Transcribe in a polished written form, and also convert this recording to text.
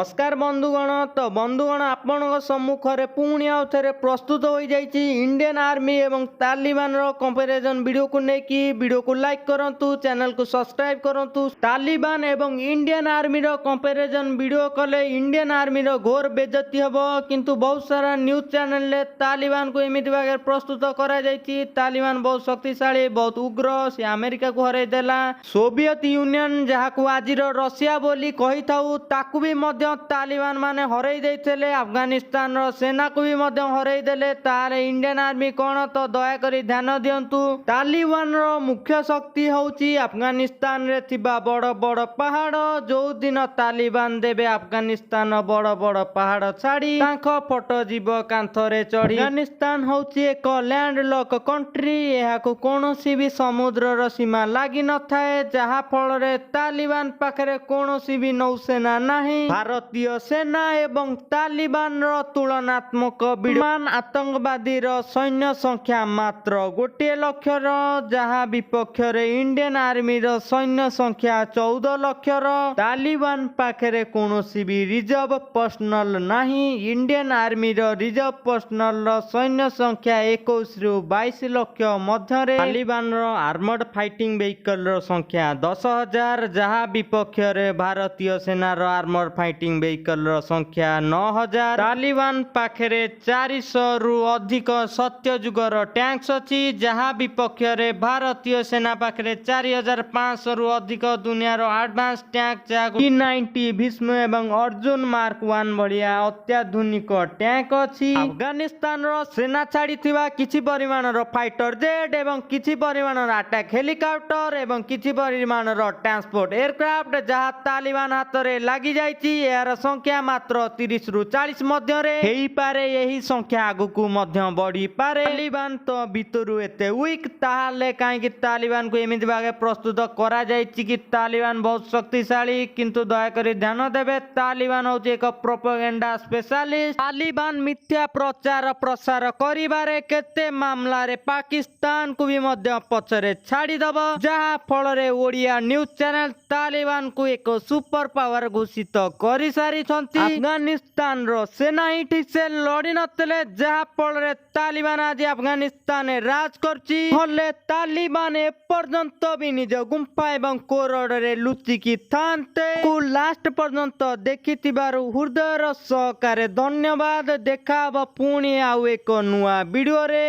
ନମସ୍କାର ବନ୍ଧୁଗଣ। ତ ବନ୍ଧୁଗଣ, ଆପଣଙ୍କ ସମ୍ମୁଖରେ ପୁଣି ଆଉ ଥରେ ପ୍ରସ୍ତୁତ ହୋଇଯାଇଛି ଇଣ୍ଡିଆନ୍ ଆର୍ମି ଏବଂ ତାଲିବାନର କମ୍ପାରିଜନ୍ ଭିଡ଼ିଓକୁ ନେଇକି। ଭିଡ଼ିଓକୁ ଲାଇକ୍ କରନ୍ତୁ, ଚ୍ୟାନେଲକୁ ସବସ୍କ୍ରାଇବ୍ କରନ୍ତୁ। ତାଲିବାନ ଏବଂ ଇଣ୍ଡିଆନ୍ ଆର୍ମିର କମ୍ପାରିଜନ୍ ଭିଡ଼ିଓ କଲେ ଇଣ୍ଡିଆନ୍ ଆର୍ମିର ଘୋର ବେଜତି ହେବ, କିନ୍ତୁ ବହୁତ ସାରା ନ୍ୟୁଜ୍ ଚ୍ୟାନେଲରେ ତାଲିବାନକୁ ଏମିତି ଭାବରେ ପ୍ରସ୍ତୁତ କରାଯାଇଛି, ତାଲିବାନ ବହୁତ ଶକ୍ତିଶାଳୀ, ବହୁତ ଉଗ୍ର, ସେ ଆମେରିକାକୁ ହରାଇ ଦେଲା, ସୋଭିଏତ ୟୁନିୟନ ଯାହାକୁ ଆଜିର ରଷିଆ ବୋଲି କହିଥାଉ ତାକୁ ବି ମଧ୍ୟ ତାଲିବାନ ମାନେ ହରାଇ ଦେଇଥିଲେ, ଆଫଗାନିସ୍ତାନର ସେନାକୁ ବି ମଧ୍ୟ ହରାଇ ଦେଲେ, ତାହେଲେ ଇଣ୍ଡିଆନ ଆର୍ମି କଣ? ତ ଦୟାକରି ଧ୍ୟାନ ଦିଅନ୍ତୁ। ତାଲିବାନର ମୁଖ୍ୟ ଶକ୍ତି ହେଉଛି ଆଫଗାନିସ୍ତାନରେ ଥିବା ବଡ଼ ବଡ଼ ପାହାଡ଼। ଯୋଉଦିନ ତାଲିବାନ ଦେବେ ଆଫଗାନିସ୍ତାନ ବଡ଼ ବଡ଼ ପାହାଡ଼ ଛାଡ଼ି, ତାଙ୍କ ଫଟୋ ଯିବ କାନ୍ଥରେ ଚଢି। ଆଫଗାନିସ୍ତାନ ହେଉଛି ଏକ ଲ୍ୟାଣ୍ଡ ଲକ୍ କଣ୍ଟ୍ରି। ଏହାକୁ କୌଣସି ବି ସମୁଦ୍ରର ସୀମା ଲାଗି ନଥାଏ, ଯାହା ଫଳରେ ତାଲିବାନ ପାଖରେ କୌଣସି ବି ନୌସେନା ନାହିଁ। ଭାରତୀୟ ସେନା ଏବଂ ତାଲିବାନର ତୁଳନାତ୍ମକ ବିମାନ ଆତଙ୍କବାଦୀର ସୈନ୍ୟ ସଂଖ୍ୟା ମାତ୍ର 1 ଲକ୍ଷର, ଯାହା ବିପକ୍ଷରେ ଇଣ୍ଡିଆନ ଆର୍ମିର ସୈନ୍ୟ ସଂଖ୍ୟା 14 ଲକ୍ଷର। ତାଲିବାନ ପାଖରେ କୌଣସି ବି ରିଜର୍ଭ ପର୍ସନାଲ ନାହିଁ। ଇଣ୍ଡିଆନ ଆର୍ମିର ରିଜର୍ଭ ପର୍ସନାଲର ସୈନ୍ୟ ସଂଖ୍ୟା 21ରୁ 22 ଲକ୍ଷ ମଧ୍ୟରେ। ତାଲିବାନର ଆର୍ମଡ ଫାଇଟିଂ ଭେହିକଲର ସଂଖ୍ୟା 10,000, ଯାହା ବିପକ୍ଷରେ ଭାରତୀୟ ସେନାର ଆର୍ମଡ ଫାଇଟିଂ ଭେହିକଲର ସଂଖ୍ୟା 9,000। ତାଲିବାନ ପାଖରେ 400ରୁ ଅଧିକ ସତ୍ୟଯୁଗର ଟ୍ୟାଙ୍କ୍ସ ଅଛି, ଯାହା ବିପକ୍ଷରେ ଭାରତୀୟ ସେନା ପାଖରେ 4500ରୁ ଅଧିକ ଦୁନିଆର ଆଡଭାନ୍ସ ଟ୍ୟାଙ୍କ, ଯାହାକୁ ଟି-90 ଭୀଷ୍ମ ଏବଂ ଅର୍ଜୁନ ମାର୍କ 1 ଭଳିଆ ଅତ୍ୟାଧୁନିକ ଟ୍ୟାଙ୍କ ଅଛି। ଆଫଗାନିସ୍ତାନର ସେନା ଛାଡ଼ିଥିବା କିଛି ପରିମାଣର ଫାଇଟର ଜେଟ୍ ଏବଂ କିଛି ପରିମାଣର ଆଟାକ୍ ହେଲିକପ୍ଟର ଏବଂ କିଛି ପରିମାଣର ଟ୍ରାନ୍ସପୋର୍ଟ ଏୟାରକ୍ରାଫ୍ଟ ଯାହା ତାଲିବାନ ହାତରେ ଲାଗିଯାଇଛି, ଏହାର ସଂଖ୍ୟା ମାତ୍ର 30ରୁ 40 ମଧ୍ୟରେ ହେଇପାରେ। ଏହି ସଂଖ୍ୟା ଆଗକୁ ମଧ୍ୟ ବଢିପାରେ। ତାଲିବାନ ତ ଭିତରୁ ଏତେ ୱିକ୍, ତାହେଲେ କାହିଁକି ତାଲିବାନକୁ ଏମିତି ଭାବେ ପ୍ରସ୍ତୁତ କରାଯାଇଛି କି ତାଲିବାନ ବହୁତ ଶକ୍ତିଶାଳୀ? କିନ୍ତୁ ଦୟାକରି ଧ୍ୟାନ ଦେବେ, ତାଲିବାନ ହେଉଛି ଏକ ପ୍ରୋପାଗାଣ୍ଡା ସ୍ପେଶାଲିଷ୍ଟ। ତାଲିବାନ ମିଥ୍ୟା ପ୍ରଚାର ପ୍ରସାର କରିବାରେ କେତେ ମାମଲାରେ ପାକିସ୍ତାନକୁ ବି ମଧ୍ୟ ପଛରେ ଛାଡ଼ିଦବ, ଯାହା ଫଳରେ ଓଡ଼ିଆ ନ୍ୟୁଜ ଚ୍ୟାନେଲ ତାଲିବାନକୁ ଏକ ସୁପର ପାୱାର ଘୋଷିତ କରିସାରିଛନ୍ତି। ଆଫଗାନିସ୍ତାନର ସେନା ହିଁ ଠିକ ସେ ଲଢି ନଥିଲେ, ଯାହା ଫଳରେ ତାଲିବାନ ଆଜି ଆଫଗାନିସ୍ତାନରେ ରାଜ କରୁଛି। ହେଲେ ତାଲିବାନ ଏପର୍ଯ୍ୟନ୍ତ ବି ନିଜ ଗୁମ୍ଫା ଏବଂ କୋରଡରେ ଲୁଚିକି ଥାନ୍ତେ। ଲାଷ୍ଟ ପର୍ଯ୍ୟନ୍ତ ଦେଖିଥିବାରୁ ହୃଦୟର ସହକାରେ ଧନ୍ୟବାଦ। ଦେଖା ହବ ପୁଣି ଆଉ ଏକ ନୂଆ ଭିଡିଓରେ।